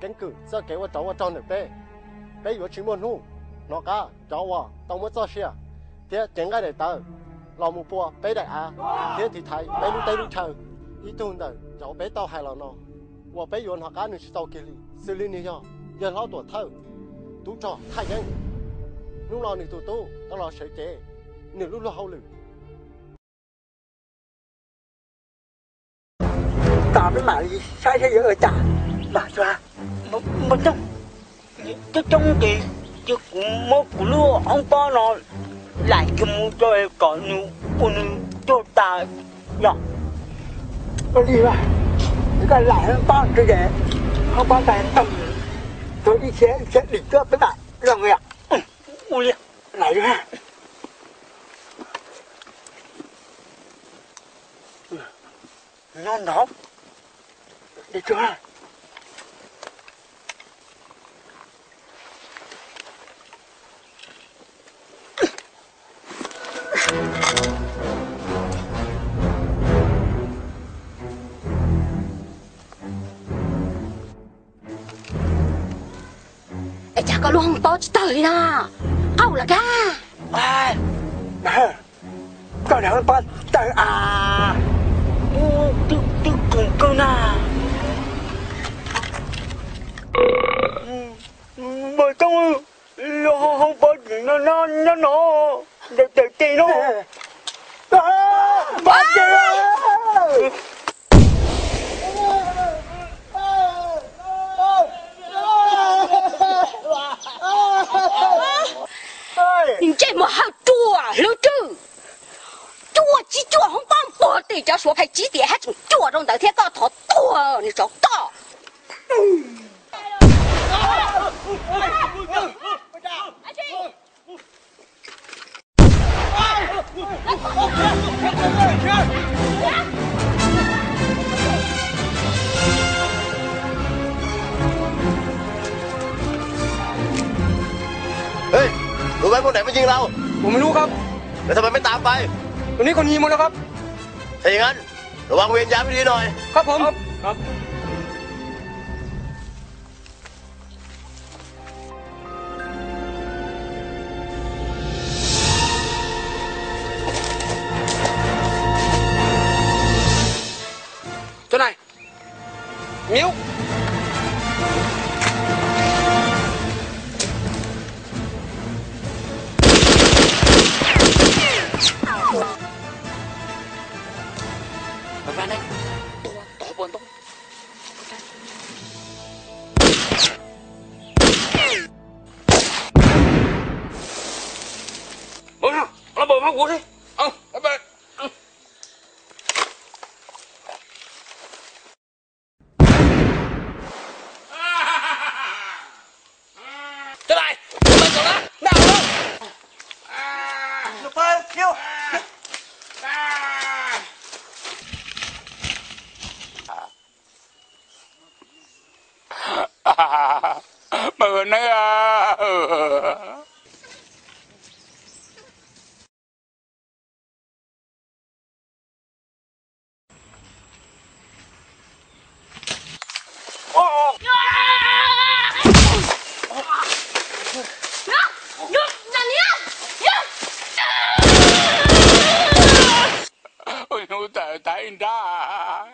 keeb kwm txoj kev ua tsov ua rog ntawm peb. Peb yuav tsis muaj hnub hnov qab cov uas tau muab txoj sia thiab cev nqaij daim tawv los mus pua peb daim av thiab tiv thaiv peb lub teb lub chaw. Ib tug ntawm cov peb tau hais los no uas peb yuav hnov qab nws tsis tau kiag li, xws li nws yog yawg hlob tuam thawj tub rog Thaj Yeeb. Hnub no nws tus tub tau los sawv cev nws lub luag hauj lwm. Tos peb mam li saib seb yuav ua cas. Mas cua, coob coob ces cia kuv muab kuv lub hoob pob no laim kiag mus rau kom nws ua nws tuag tas yom. Ua li, koj laim hoob pob rau ces hoob pob tas tag, tuag ib txhiab ib txhiab dim tuaj peb mam zoo yom. Ua li, laim zoo. Nyob nraud. Es cas koj lub hoob pob tsis tawg li na? Qaug lawm kag. Koj lub hoob pob tawg as. Twb qees kawg na. Npawg Toob, lub hoob pob tseem nyob no, ntawm tawm tes no. Pob tseem. Ntsej muag hawj ruam hlwb rwg, cuaj tsis cuaj hoob pob npuag tim cov Suav phais tsib tiam hab tseem cuaj rau ntawd thiab koj thov tuag nws tso koj. Ê, tụi bay mông đen mới nhìn đâu? Ủa, không biết luôn không? Rồi sao mày mới tạt bay? Tụi nó còn nhìn một nữa không? Thì ngăn, rồi qua huyện giáp đi rồi. Không, không. Chỗ này. Miếu. Vào đây. Tua, tua, tua, tua. Bơm ha, nó bơm ha, gua đi. Ờ, nó bơm. Trở lại, tụi bay còn đó, nào đâu? Lục ơi, Khiêu. Mày vừa nói à. Ui, hnub tawm thaib nrab,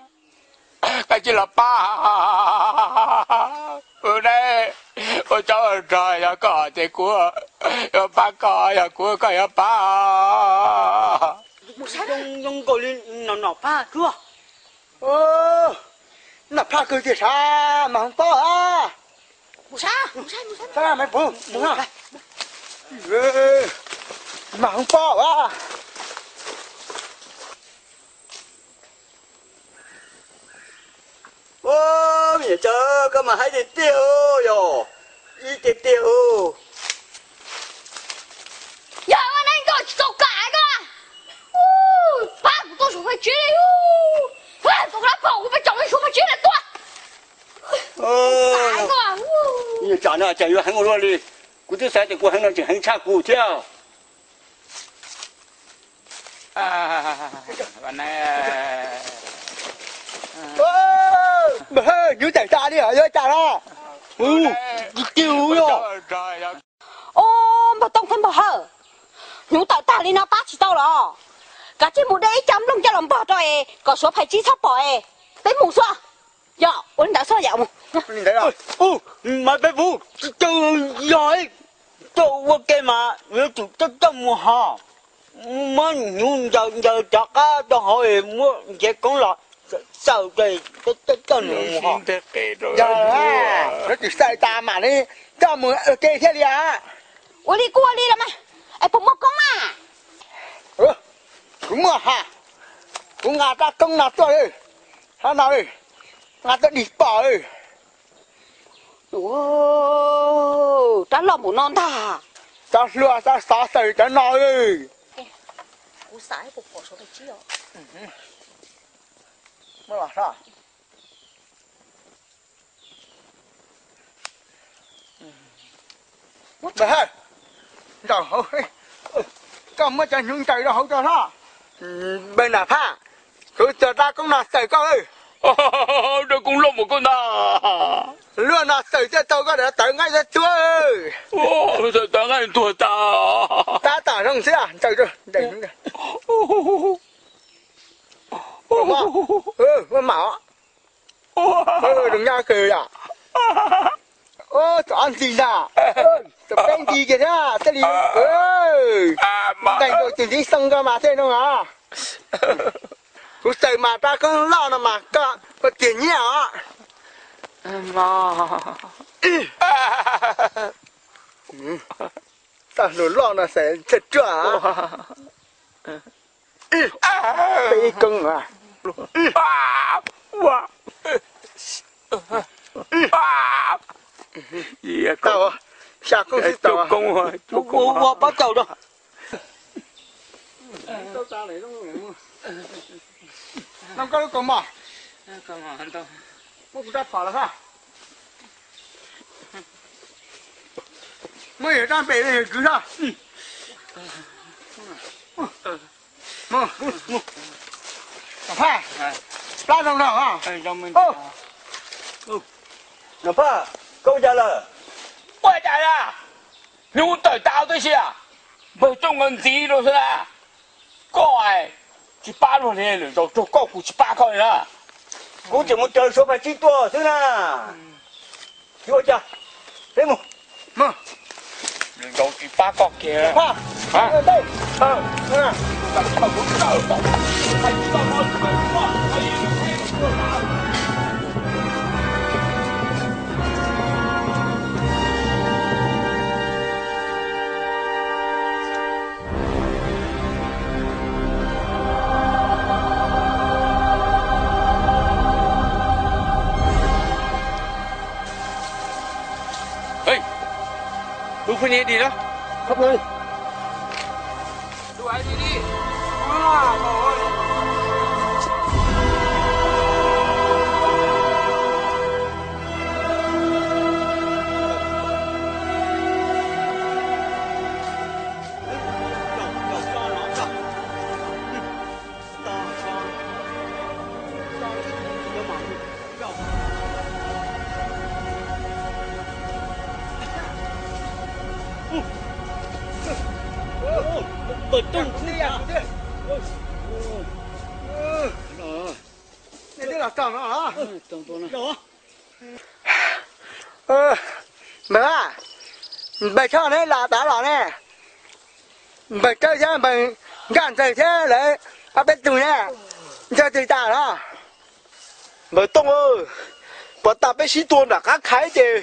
koj tsis los pab. Ua ne, ua tsaug rog, yog koj ces kuv yuav pab koj, yog kuv koj yuav pab. Zoo nkaus li nom nom Phaj Tsuag. Nom Phaj kawg tiag sav, mas hoob pob a. Sav, mas pum mus na. Mas hoob pob a. Ua, me nyuam Tsawb, koj mas haib tiag tiag yog, ib tiag tiag. Yog ua neej koj tsis tau kam koj, pab kuv tuaj suav phaj tsib li, koj lab pom kuv pes tsoom suav phaj tsib na tuaj. Tsam no cas yuav heev ua luaj li, kuv twb xav tias kuv heev no tseem heev tshaj kuv thiab. Hnub tawm tas li yuav cas no? Ub, tsis tig ub yog. Ob, npawg Tooj thiab npawg Hawj, hnyuv tawm tag li no pab tsis tau los? Kav tsij mus de ib co nplooj coj los npog rau es kom Suav phais tsib txhob pom es peb mus xwb. Yog ua li ntawd xwb yam mus. Mas peb mus, tsis tau yog, tau ua ke mas yuav tsum coj coj mus hos. Muab hnyuv ncaws ncaws cov qab rau hauv es muab nrhiav koob los xaws, coj coj mus hos. Yog, yuav tsum xaws tas mam li coj mus ua ke thiaj li. Ua li kuj ua li los mas, es puas muaj koob na? Kuv muaj ha, kuv nqa rab koob no tuaj, rab no, nqa tuaj dig pom. Rab loj npaum no ntag. Cov hlua xov xaws cov no. Kuv xav puas pom Suav phais tsib os. Npawg Hawj, nraum hauv, koj muab cov hnyuv ncaws rau hauv tso hlob. Npawg Nam Phaj, kuv txog rab koob no xaws koj. Rab koob loj npaum koj ntag. Luaj no xaws thiaj tau koj daim tawv nqaij tuag. Tawv nqaij tuag tas. Tab tom zoo xwb, ncaws, ncaws. Muaj mam, zoo nyab kawg yom. Txom ob ntxis ntag, txom peb ntxis kiag thiab thiaj li nqeeg rau tus ntxhib xoo koj mas thiaj zoo os. Kuv xaws mas rab koob loj no mas koj tiag nyiaj os. Txoj hlua loj no xaws txhaj ruaj. Peb ib koob. Tau, xya koob xwb tau. Ua pab tsaug rau. Noj koj lub kaus mom. Muab kuv rab phom los soj. Muab yawg rab npe yawg kwv soj. Nom Phaj, plab zoo no. Nom Phaj, koj ua cas lawm? Ua cas na? Hnyuv tawm tas tib si, npawg Tooj nkawd ntxiv rau xwb na. Koj tsis pab luag li, lwm zaus raug koj kuv tsis pab koj li na. Kuv tseem mus raws Suav phais tsib tuaj xwb na. Tsis ua cas, peb mus. Lwm zaus tsis pab koj kiag. Tus phooj ywg dim na. Npawg, npawg Thoj neb los tod los ne. Npawg Tsawb thiab npawg Nkaj Ntxawg thiab lawv ob peb tug ne, ntsawg twg tas los? Npawg Tooj, puas tas peb sib tua nram qab khaiv ces,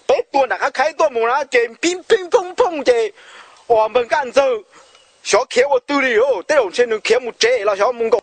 peb tua nram qab khaiv tuaj mus na ces pib pib phooj phooj ces uas npawg Nkaj Ntxawg xyov khiav ua twg li, tej zaum ntshe nws khiav mus tsev los xyov mus nkaum